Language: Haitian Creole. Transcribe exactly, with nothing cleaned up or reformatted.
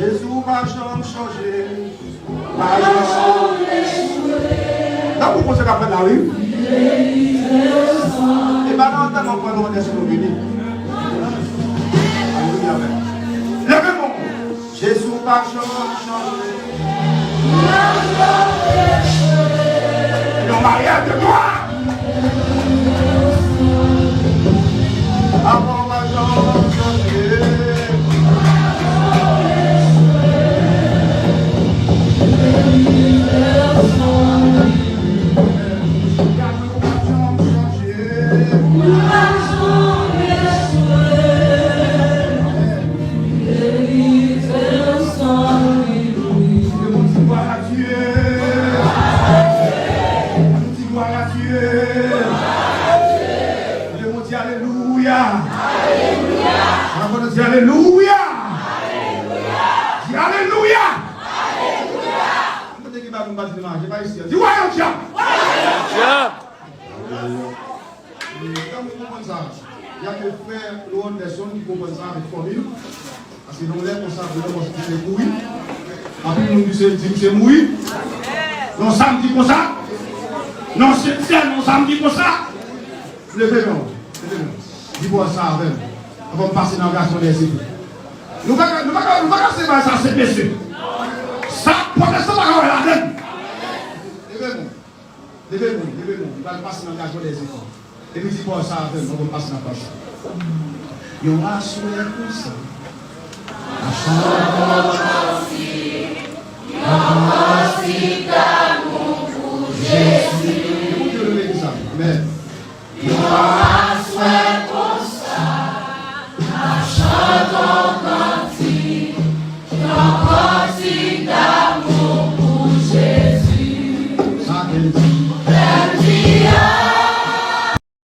Jezi ou pa janm chanje. Pa janm chanje. Tankou konsèy k ap fèt la, wi. E pa nan antèman pran nou antre sou nou vini. Alelouya, amèn. Leve men w. Jezi ou pa janm chanje. Yon maryaj de glwa. Avan w pa janm chanje. Di gloire à Dieu. Di gloire à Dieu. Leve men w, di alelouya. Ankò, di alelouya. Di alelouya. Mwen te gen bagay m pa di demen, se pa isi a. Di wayòm djab. Djab. Tankou nou konprann sa, y a ke frè Laurent Anderson ki konprann sa avèk fòmil. Paske nan yon lè konsa, pou lè konsa, se kouri. Anpil moun di se, di se mouri. Nan samdi konsa. Nan setyèm, nan samdi konsa. Leve men w. Leve men w. Di bò sa avè m. Anvan m pase nan gason dèzefè. Nou pa ka, nou pa ka, nou pa ka se bay sa se mesye. Sa, pwotestan pa ka wè ladann. Leve men w. Leve men w, leve men w. Nou pral pase nan gason dèzefè. Epi di bò sa avè m, nou pral pase nan paj sa. Yon aswè konsa. Aswè.